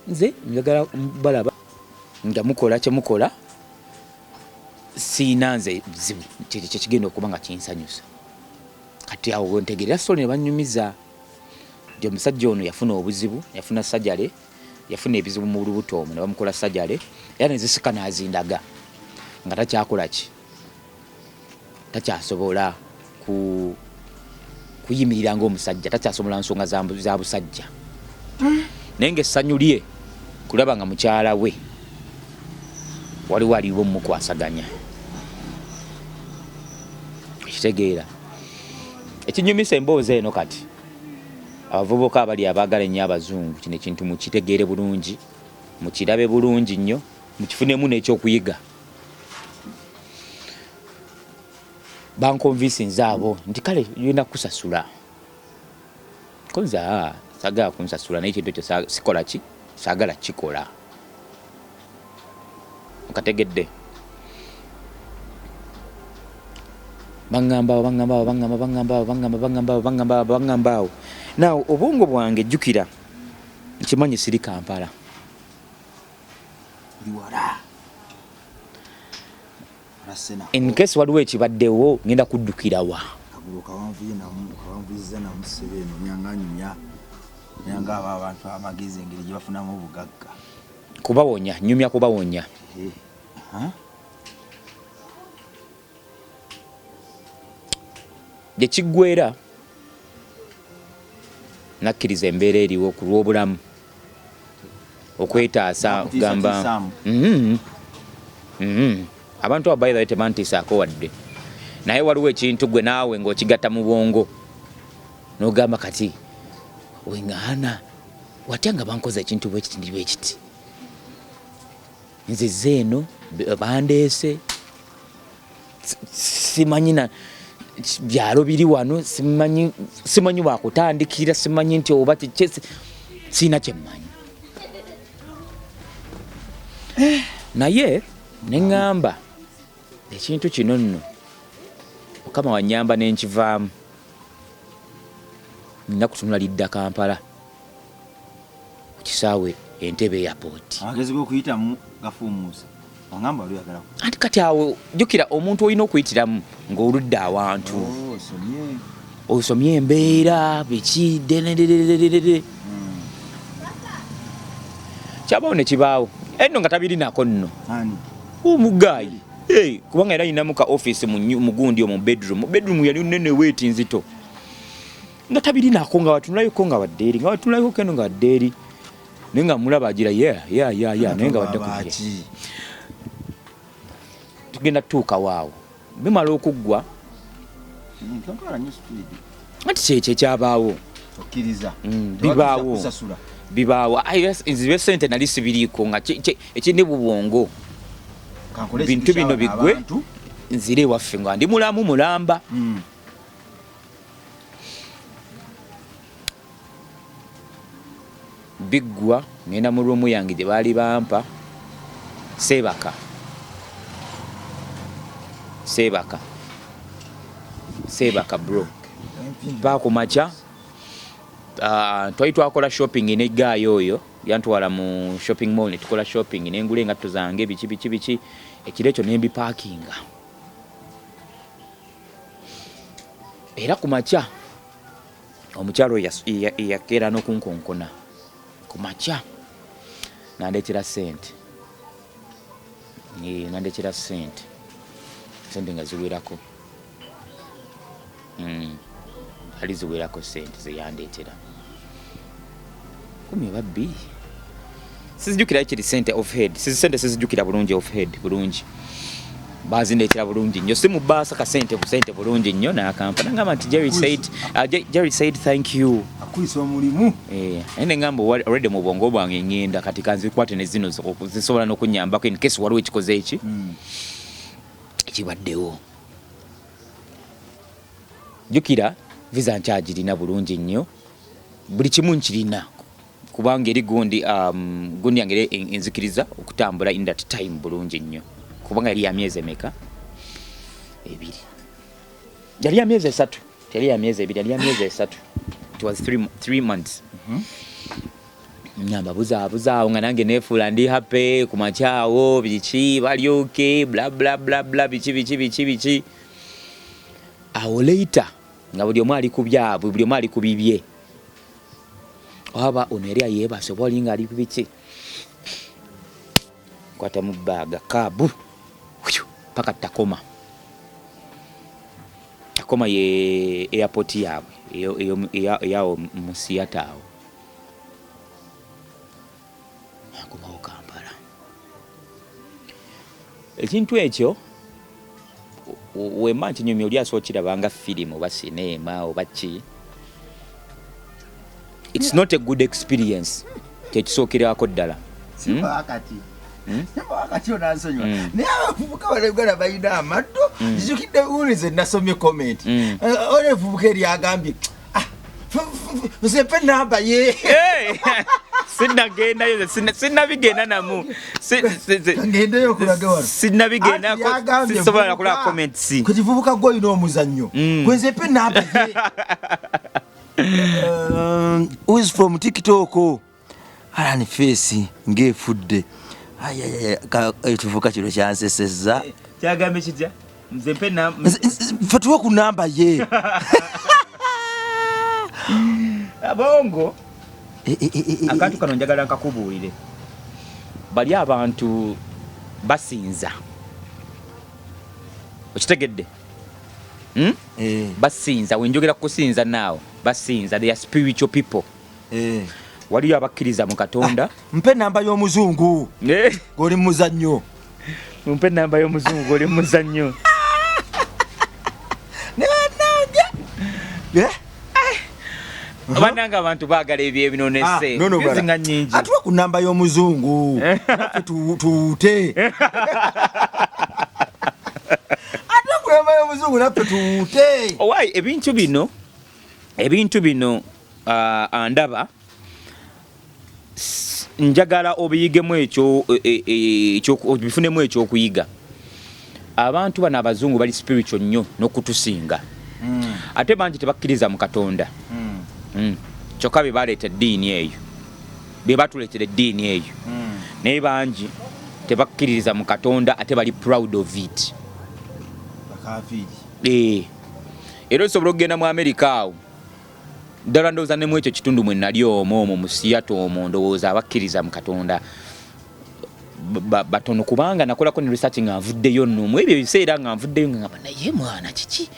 Speaker 1: Nze njagala balaba nga mukola kye mukola. Siina nze buzibu kye kigenda okuba nga kinsanyusa. Kati awo we ntegeerera story ne bannyumiza nti omusajja ono yafuna obuzibu, yafuna surgery, yafuna ebizibu mu lubuto omwo ne bamukola surgery era ne zisika n'azindaga nga takyakola ki? Takyasobola kuyimirira ng'omusajja, takyasobola nsonga za busajja. Naye ng'essanyu lye kulaba nga mukyala we waliwo aliwo mmukwasaganya. Ekitegeera. Ekinyumisa emboozi eno kati abavubuka abali abaagala ennyo abazungu kino ekintu mukitegeere bulungi, mukirabe bulungi nnyo, mukifunemu n'ekyokuyiga. Bankonvinsinze abo nti kale yina kusasula. Ko nze saagala kunsasula naye ekintu ekyo sikola ki? Saagala kikola. Okategedde. Bangamba awo, bangamba awo, bangamba, bangamba awo, bangamba, bangamba awo, bangamba awo, bangamba awo. Now obwongo bwange jjukira nkimanyi siri Kampala. In case waliwo ekibaddewo ngenda kuddukira wa?
Speaker 2: Kagulu kawanvuye namu kawanvuyizza namu ssebe eno nyanga nyumya nyanga abo abantu amagezi engeri gye bafunamu obugagga.
Speaker 1: Kubawonya, nyumya kubawonya. Gye kiggweera nakkiriza embeera eriwo ku lw'obulamu okwetaasa kugamba abantu abo by the way tebantiisaako wadde, naye waliwo ekintu gwe naawe ng'okigatta mu bwongo n'ogamba kati weŋŋaana watya nga bankoze ekintu bwe kiti ndi bwe kiti, nzize eno bandeese simanyi na byalo biri wano, simanyi wakutandikira, simanyi nti oba sirina kye mmanyi. Naye ne ŋŋamba ekintu kino nno Mukama wannyamba ne nkivaamu, nina kutunula lidda Kampala ku kisaawe Entebbe Airport.
Speaker 2: Amagezi g'okuyitamu gafuumuusa. Wangamba wali oyagala ku.
Speaker 1: Anti kati awo jjukira omuntu olina okuyitiramu ng'oludde awantu.
Speaker 2: Osomye.
Speaker 1: Osomye embeera biki ddererererere. Kyabaawo ne kibaawo. Enno nga tabirinako nno.
Speaker 2: Ani?
Speaker 1: Omugayi. Hey, kubanga era alinamu ka office mu gundi omwo mu bedroom. Bedroom yali nnene weeti nzito. Nga tabirinako nga watunulayoko nga wadde eri, nga watunulayoko keno nga wadde eri. Naye nga mulaba agira yeah, yeah, yeah, yeah, naye nga wadde ku
Speaker 2: bye.
Speaker 1: Tugenda tutuuka waawo. Bimala okuggwa. Anti kyekyo ekyabaawo.
Speaker 2: Okkiriza.
Speaker 1: Bibaawo. Bibaawo. Nzibe ssente nali sibiriiko nga ekindi bubwongo. Bintu bino biggwe nzire ewaffe nga ndi mulamu mulamba. Biggwa ngenda mu room yange gye baali bampa seebaka. Seebaka. Seebaka bro. Paka ku makya twali twakola shopping ne guy oyo yantwala mu shopping mall ne tukola shopping, nengula engatto zange, biki biki biki. Ekiro ekyo nembipaakinga, era ku makya omukyalo oyo yakeera n'okunkonkona ku makya, nandetera sente. Nandetera sente, sente nga ziwerako. Ali ziwerako sente zeyandetera, 12, sizijukira kiri sente off head. Sente sizijukira bulungi off head bulungi. Bazindeetera bulungi nnyo, si mu bbaasa, kasente busente bulungi nnyo, n'akampa, nagamba nti Jerry said, Jerry said thank you.
Speaker 2: Akuyisa omulimu.
Speaker 1: Eh, naye nengamba already mu bwongo bwange ngenda kati kanzikwate ne zino zisobola n'okunyambako in case waliwo ekikoze eki ekibaddewo. Jjukira visa nkyagirina bulungi nnyo, buli kimu nkirina, kubanga eri gundi gundi yange eri enzikiriza okutambula in that time bulungi nnyo, kubanga yali ya myezi emeka? 2, yali ya myezi 3, teyali ya myezi 2, yali ya myezi 3. It was 3 months. Ngamba buzaabuzaawo nga nange neefuula ndi happy ku makyawo, biki balyoke bla bla bla bla, biki biki biki biki. Awo later nga buli omu ali ku byabwe, buli omu ali ku bibye, oba ono yali ayeebase oba olinga ali ku biki, kwata mu bag, cab paka Tacoma. Tacoma ye airport yaabwe eyawo mu Seattle. Awo nakomawo Kampala. Ekintu ekyo wemba nkinyumya, oli asobola okiraba nga firimu oba sineema oba ki. It's not a good experience, kyekisookerako ddala.
Speaker 2: Simbakati wakati onansonyiwa, naye abavubuka bana Uganda balina amaddo. Nzijukidde wuli nasomye comment. Oli evubuka eryagambye, "Ah, nze mpe namba ye."
Speaker 1: Sinnagendayo, sinnabigenda namu.
Speaker 2: Ngendeyo okulage wano.
Speaker 1: Sinnabigendako.
Speaker 2: Anti yagambye,
Speaker 1: sisobola
Speaker 2: "Vubuka,
Speaker 1: kulaba comments.
Speaker 2: Ku kivubuka gwe olina omuzannyo, gwe nze mpe namba ye." Who is from TikTok? Alan face ng'efudde. Ekivubuka kino kyansesezza.
Speaker 1: Kyagambye kitya? Nze mpe
Speaker 2: Fe tuwe ku namba ye.
Speaker 1: Abongo.
Speaker 2: E,
Speaker 1: Akantu kano njagala nkakubuulire. Bali abantu basinza, okitegedde? Hmm?
Speaker 2: Eh,
Speaker 1: Basinza, wenjogera kusinza naawe, basinza, they are spiritual people. Waliyo abakkiriza mu Katonda.
Speaker 2: Mpe namba y'omuzungu g'oli muzannyo.
Speaker 1: Mpe namba y'omuzungu oli muzannyo.
Speaker 2: Nange.
Speaker 1: Bannange, abantu baagala ebyo ebinonese.
Speaker 2: Ah, no, no, brother.
Speaker 1: Nga nyingi.
Speaker 2: Atuwe ku namba y'omuzungu naffe tuwute. Atuwe ku namba y'omuzungu naffe tuwute.
Speaker 1: Owai, ebintu bino andaba njagala obiyigemu ekyo obifunemu ekyokuyiga. Abantu bano abazungu bali spiritual nnyo n'okutusinga, ate bangi tebakkiriza mu Katonda. Kyokka be baleeta eddiini eyo, be batuleetera eddiini eyo, naye bangi tebakkiririza mu Katonda ate bali proud of it.
Speaker 2: Bakafiiri.
Speaker 1: Era osobola okugenda mu Amerika awo ddala, ndowooza ne mu ekyo kitundu mwe nali omwo omwo mu Seattle omwo, ndowooza abakkiriza mu Katonda batono, kubanga nakolako ne research nga nvuddeyo nno mu ebyo ebiseera, nga nvuddeyo nga ngamba naye mwana kiki,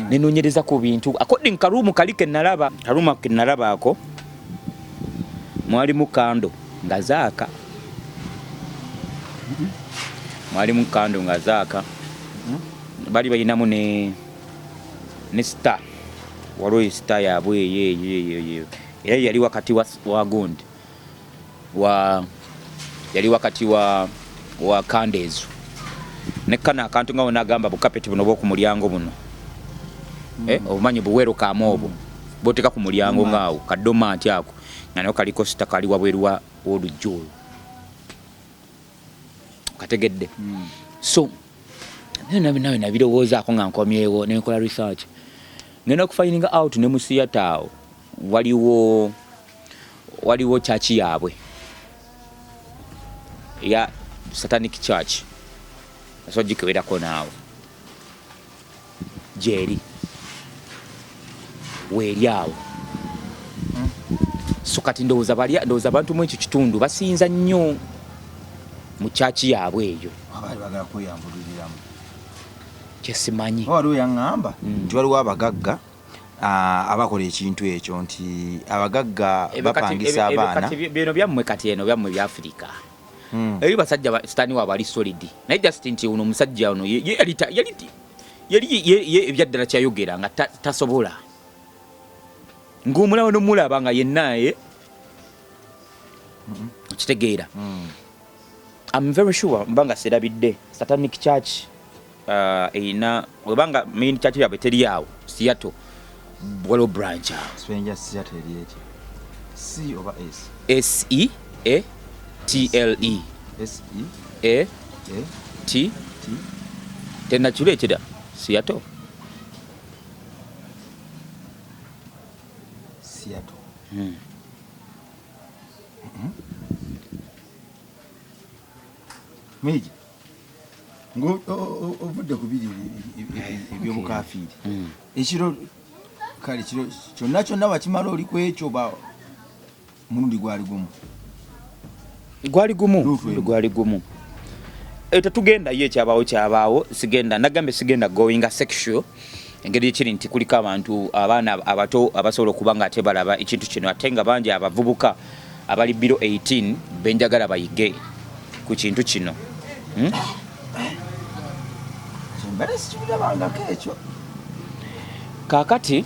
Speaker 1: nenoonyereza ku bintu according karuumu kali ke nalaba, karuumu ke nalaba ako mwalimu candle nga zaaka, mwalimu candle nga zaaka, bali balinamu ne star, waliwo star yaabwe eyo eyo eyo eyo, era yali wakati wa gundi wa yali wakati wa candle ezo ne kano akantu nga wonagamba bukapeti buno bwoku mulyango buno. Obumanyi buwero kamu obwo boteeka ku mulyango ngaawo kadoormat ako nga nayo kaliko star, kali wabweru wa woluggi olwo, kategedde? So naye nawe nabirowoozaako nga nkomyewo nenkola research. Ngenda kufindinga out ne mu Seattle awo waliwo church yaabwe ya satanic church, so gikeberako naawe gyeri weeri awo. So kati ndowooza bali, ndowooza abantu mu ekyo kitundu basinza nnyo mu church yaabwe eyo.
Speaker 2: Abaali bagala kweyambuliriramu.
Speaker 1: Kyesimanyi.
Speaker 2: Waliwo yaŋŋamba nti waliwo abagagga abakola ekintu ekyo, nti abagagga bapangisa abaana.
Speaker 1: Bino byammwe kati, eno byammwe byafirika. Eri basajja sitaani waabwe ali solid, naye just nti ono omusajja ono yali ebyaddala kyayogera nga tasobola ng'omulaba nomulaba nga yenna ye okitegeera. I'm very sure mba nga serabidde satanic church erina, webanga main church yabwe teri awo Seattle, waliwo branch awo.
Speaker 2: Spelling ya Seattle eri eki? C oba S?
Speaker 1: S E A T L E.
Speaker 2: S E
Speaker 1: A
Speaker 2: A
Speaker 1: T
Speaker 2: T.
Speaker 1: Tenakireetera Seattle.
Speaker 2: Seattle. Meji ovudde ku biri ebyobukafiiri, ekiro kale kiro kyonna kyonna wakimala oli ku ekyo ba mulundi gwali gumu?
Speaker 1: Gwali gumu.
Speaker 2: Luutu emu.
Speaker 1: Gwali gumu. E, tetugendayo, ekyabaawo kyabaawo. Sigenda, nagambye sigenda goinga sexual, engeri ekiri nti kuliko abantu abaana abato abasobola okuba nga ate balaba ekintu kino, ate nga bangi abavubuka abali below 18 benjagala bayige ku kintu kino.
Speaker 2: Mbadde sikibirabangako ekyo.
Speaker 1: Kaakati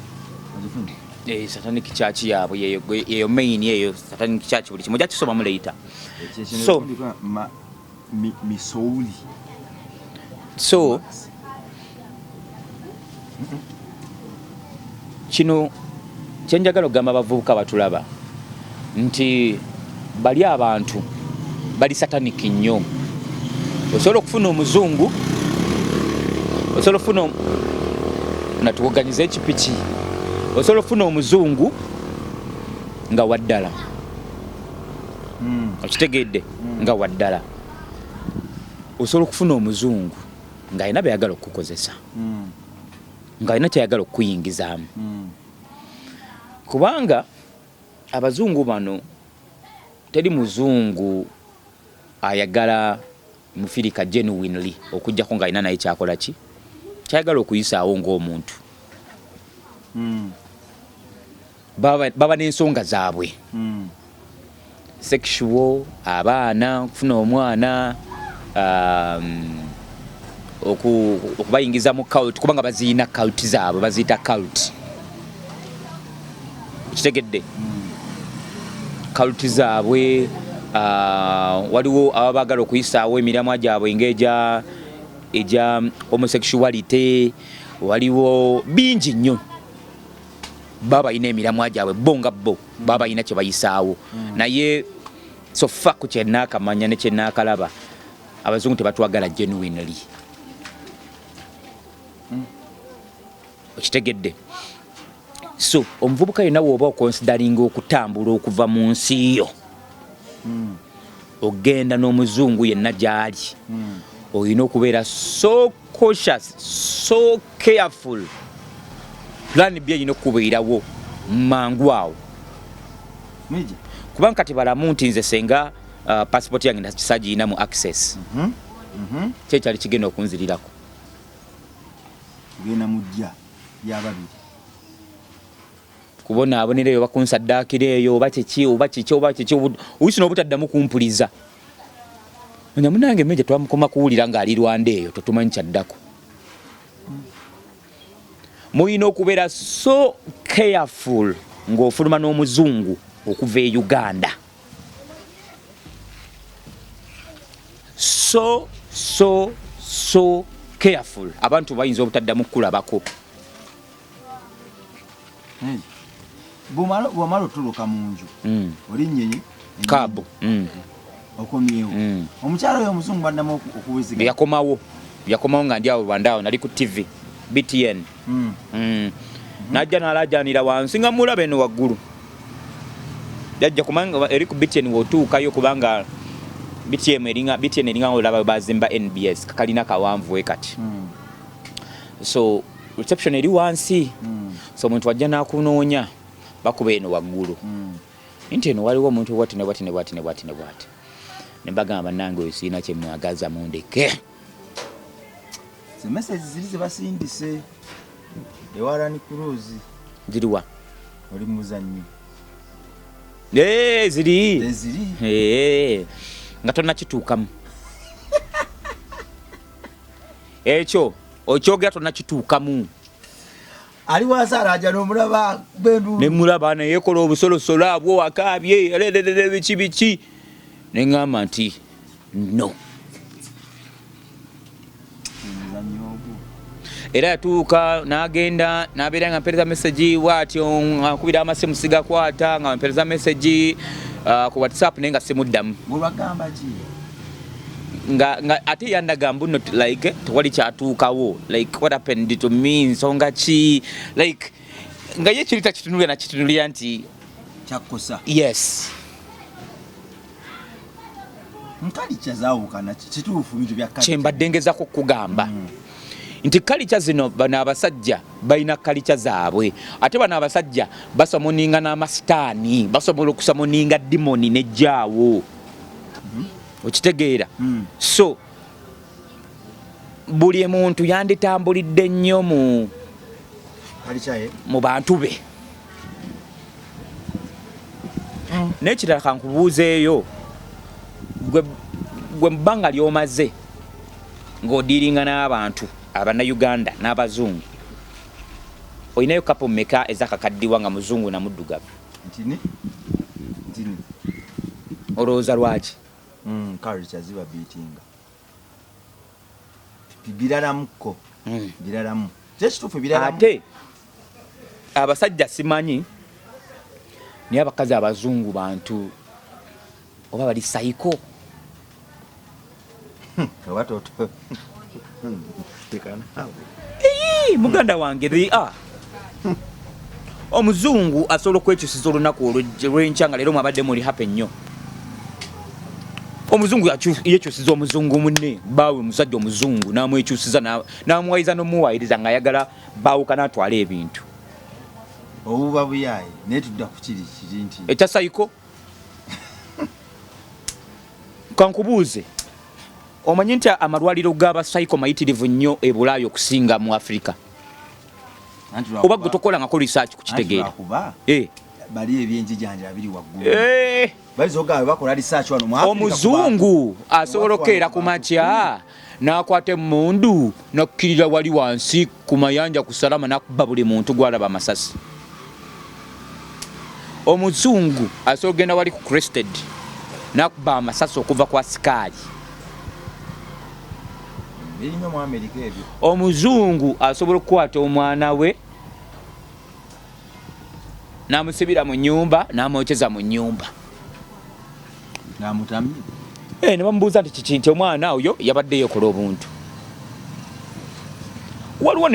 Speaker 2: Ogifunye?
Speaker 1: Satanic church yaabwe yeyo main, eyo satanic church buli kimu ojja kisomamu later.
Speaker 2: Ekyo kino
Speaker 1: So
Speaker 2: Missouri.
Speaker 1: So kino kyenjagala okugamba abavubuka batulaba nti bali abantu bali satanic nnyo. Osobola okufuna omuzungu, osobola okufuna natuwoganyiza ekipiki, osobola okufuna omuzungu nga waddala, okitegedde, nga waddala. Osobola okufuna omuzungu ng'alina byayagala okukukozesa, ng'alina kyayagala okukuyingizaamu, kubanga abazungu bano, teri muzungu ayagala mufirika genuinely okugjako ng'alina naye kyakola ki kyayagala okuyisaawo ng'omuntu. Baba n'ensonga zaabwe, sexual, abaana, okufuna omwana, okubayingiza mu cult, kubanga baziyina cult zaabwe, baziyita cult, okitegedde, cult zaabwe. Waliwo ababa baagala okuyisaawo emiramwa gyabwe ng'egya egya homosexuality, waliwo bingi nnyo. Baba balina emiramwa gyabwe bo nga bo baba balina kye bayisaawo, naye so far ku kyenaakamanya ne kyenaakalaba, abazungu tebatwagala genuinely, okitegedde. So omuvubuka yenna woba oconsideringa okutambula okuva mu nsi yo ogenda n'omuzungu yenna gy'ali, olina okubeera so cautious, so careful. Plan B erina okubeerawo mangu awo,
Speaker 2: Meja.
Speaker 1: Kubanga kati balamu nti nze senga passport yange nakisagiyina mu access, kyekyali kigenda okunzirirako.
Speaker 2: Kugenda mujja lyababiri.
Speaker 1: Kubonaabonera eyo, bakunsaddaakira eyo, oba kiki oba kiki oba kiki, oluusi n'obutaddamu kumpuliza. Onya munange Meja twamukoma kuwulira ng'ali Rwanda eyo, tetumanyi kyaddako. Mulina okubeera so careful ng'ofuluma n'omuzungu okuva e Uganda, so so so careful. Abantu bayinza obutaddamu kukulabako.
Speaker 2: Bwomala otoloka mu nju, oli nnyonyi
Speaker 1: Cab.
Speaker 2: Okomyewo, omukyala oyo omuzungu baddamu okuweziga?
Speaker 1: Yakomawo, yakomawo nga ndi awo Rwanda awo, nali ku TV BTN. Najja n'alaajanira wansi nga mulaba eno waggulu. Yajja kubanga eri ku BTN w'otuukayo, kubanga BTM eringa BTN eringa olaba bazimba NBS kakalina kawanvu we kati. So reception eri wansi. So omuntu ajja n'akunoonya, bakuba eno waggulu nti eno waliwo omuntu bwati ne bwati ne bwati ne bwati ne bwati, ne mbagamba, "Nange oyo sirina kye mwagaza, mundeke."
Speaker 2: Ze message ziri zebasindise ewa Rani Cruz.
Speaker 1: Ziriwa?
Speaker 2: Oli muzannyi.
Speaker 1: Eh, ziri.
Speaker 2: Eziri.
Speaker 1: Eh, nga tonnakituukamu ekyo okyogera, tonnakituukamu.
Speaker 2: Ali wansi alaja n'omulaba bendu.
Speaker 1: Nemulaba nayekola obusolosolo abwo wakaabye lelelele biki biki, neŋŋamba nti no.
Speaker 2: Omuzannyi ogwo.
Speaker 1: Era yatuuka n'agenda n'abeera nga mpereza message bwatyo, nkubira amasimu sigakwata, nga mpereza message ku WhatsApp naye nga simuddamu.
Speaker 2: Ngolwagamba ki?
Speaker 1: Nga ate yandaga mbu no, like tewali kyatuukawo, like what happened to me, nsonga ki, like nga ye kiri takitunulira nakitunulira nti
Speaker 2: Kyakkosa.
Speaker 1: Yes.
Speaker 2: Nkalica zaawukana, kituufu bintu bya culture.
Speaker 1: Kyembadde ngezako kugamba nti culture zino, bano abasajja balina culture zaabwe, ate bano abasajja basummoninga n'amasitaani, basobola okusummoninga demon nejjaawo, okitegeera? So buli muntu yanditambulidde nnyo mu
Speaker 2: Culture ye.
Speaker 1: Mu bantu be. N'ekirala kankubuuzeeyo, gwe mu bbanga ly'omaze ng'odealinga n'abantu Abannayuganda n'abazungu, olinayo couple mmeka ezakakaddiwa nga muzungu na muddugavu?
Speaker 2: Ntini ntini.
Speaker 1: Olowooza lwaki?
Speaker 2: Culture ziba beatinga biralamuko. Biralamu, kyekituufu, biralamu.
Speaker 1: Ate abasajja simanyi, naye abakazi abazungu bantu oba bali psycho.
Speaker 2: Oba toto tekanaawe.
Speaker 1: Ii, muganda wange, they are. Omuzungu asobola okwekyusiza olunaku olw'enkya nga leero mwabadde muli happy nnyo. Omuzungu yekyusiza omuzungu munne, baawe omusajja omuzungu n'amwekyusiza, n'amuwayiriza n'omuwayiriza ng'ayagala baawukana atwale ebintu.
Speaker 2: Obuba buyaaye, naye tudda ku kiri kiri nti
Speaker 1: Ekya psycho, kankubuuze, omanyi nti amalwaliro g'aba psycho mayitirivu nnyo e Bulaaya okusinga mu Afirika?
Speaker 2: Anti
Speaker 1: Oba gwe tokolangako research kukitegeera?
Speaker 2: Lwakuba bali ebyenjijanja biri waggulu. Bayinza ogamba bakola research wano mu Africa ku
Speaker 1: Omuzungu asobola okukeera ku makya n'akwata emmundu n'akkirira wali wansi ku mayanja ku Salama n'akuba buli muntu gw'alaba amasasi. Omuzungu asobola okugenda wali ku Crested n'akuba amasasi okuva ku asikaali.
Speaker 2: Biri nnyo mu America ebyo.
Speaker 1: Omuzungu asobola okukwata omwana we n'amusibira mu nyumba n'amwokyeza mu nyumba.
Speaker 2: Ng'amutamye.
Speaker 1: Eh, ne bamubuuza nti kiki, nti omwana oyo yabadde yekola obuntu. Waliwo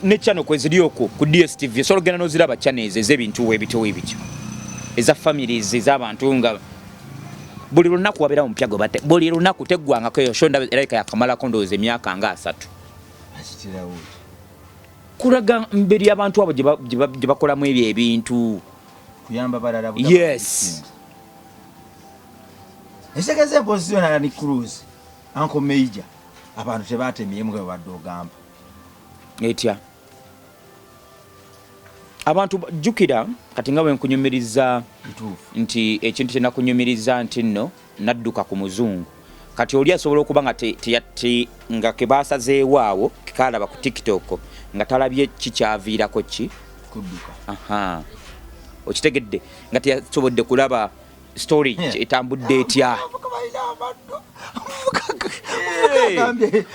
Speaker 1: ne channel kweziri okwo ku DSTV, osobola okugenda n'oziraba channels ez'ebintu webityo webityo, eza families, ez'abantu, nga buli lunaku wabeera omupya gwe bate buli lunaku teggwangako. Eyo show ndaba erabika yakamalako ndowooza emyaka nga 30.
Speaker 2: Akitirawo.
Speaker 1: Kulaga mberi abantu abo gye bakolamu ebyo ebintu.
Speaker 2: Kuyamba balala.
Speaker 1: Yes.
Speaker 2: Ekitegeeza emboozi yona ni Cruz Uncle Major, abantu tebatemyemu nga bwebadde ogamba.
Speaker 1: Etya abantu, jjukira kati nga bwe nkunyumiriza
Speaker 2: Bituufu.
Speaker 1: nti ekintu kye nakunyumiriza nti nno nadduka ku muzungu, kati oli asobola okuba nga nga kebasazeewo awo kalaba ku TikTok nga talabye kikyaviirako ki
Speaker 2: Kudduka.
Speaker 1: Aha, okitegedde, nga teyasobodde kulaba story etambudde etya.
Speaker 2: Abavubuka balina amaddu. Agambye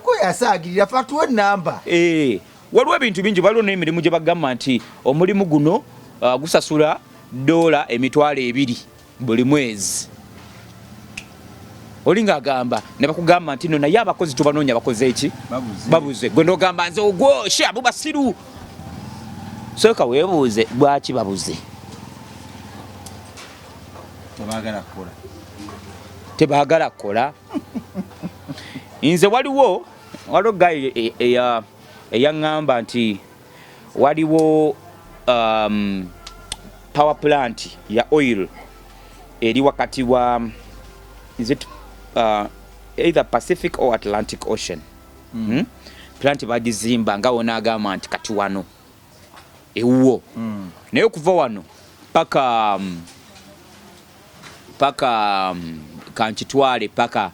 Speaker 2: ko yasaagirira fatuwe enamba.
Speaker 1: Eh, waliwo ebintu bingi, waliwo n'emirimu gye bagamba nti omulimu guno gusasula dola 20,000 buli mwezi. Oli ng'agamba ne bakugamba nti no, naye abakozi tubanoonya, bakoze eki?
Speaker 2: Babuze.
Speaker 1: Babuze. Gwe ndogamba nze ogwo sha abo basiru. Sooka weebuuze lwaki babuze.
Speaker 2: Tebaagala kukola.
Speaker 1: Tebaagala kukola. Nze waliwo guy eyaŋŋamba nti waliwo power plant ya oil eri wakati wa, is it either Pacific or Atlantic Ocean. Plant bagizimba nga wonaagamba nti kati wano ewuwo, naye okuva wano paka kankitwale paka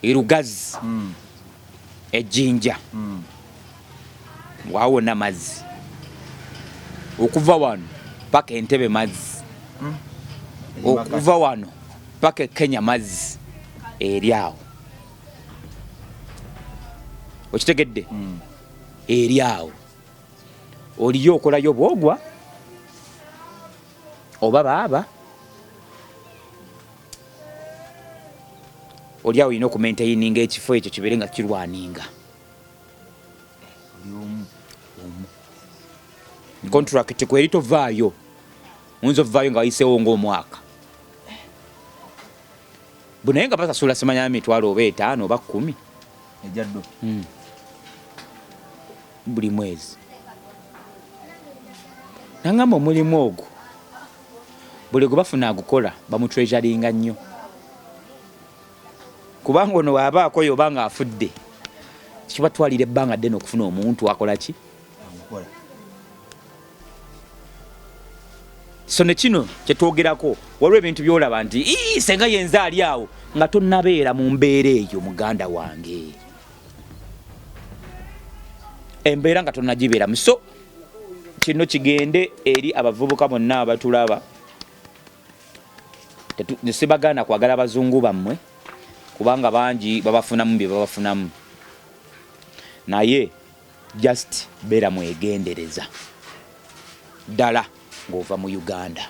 Speaker 1: erugazi, ejjinja, wawona mazzi. Okuva wano paka Entebe mazzi, okuva wano paka e Kenya mazzi eri awo. Okitegedde? Eri awo oliyo okolayo bwogwa oba baaba oli awo olina okumaintaininga ekifo ekyo kibeere nga kirwaninga. Contract kweri tovaayo, oyinza ovaayo nga wayiseewo ng'omwaka bunaye nga basasula simanya 50 oba 5 oba 10
Speaker 2: ejaddo
Speaker 1: buli mwezi. Nangamba omulimu ogwo buli gwe bafuna agukola bamutreasuringa nnyo, kubanga ono waaba akoye oba nga afudde kibatwalira ebbanga ddene okufuna omuntu akola ki. So ne kino kyetwogerako, waliwo ebintu byolaba nti senga yenze ali awo nga tonnabeera mu mbeera eyo, muganda wange, embeera nga tonnagibeeramu. So kino kigende eri abavubuka bonna abatulaba. Sibagaana kwagala abazungu bammwe, kubanga bangi babafunamu bye babafunamu, naye just beera mwegendereza ddala ng'ova mu Uganda.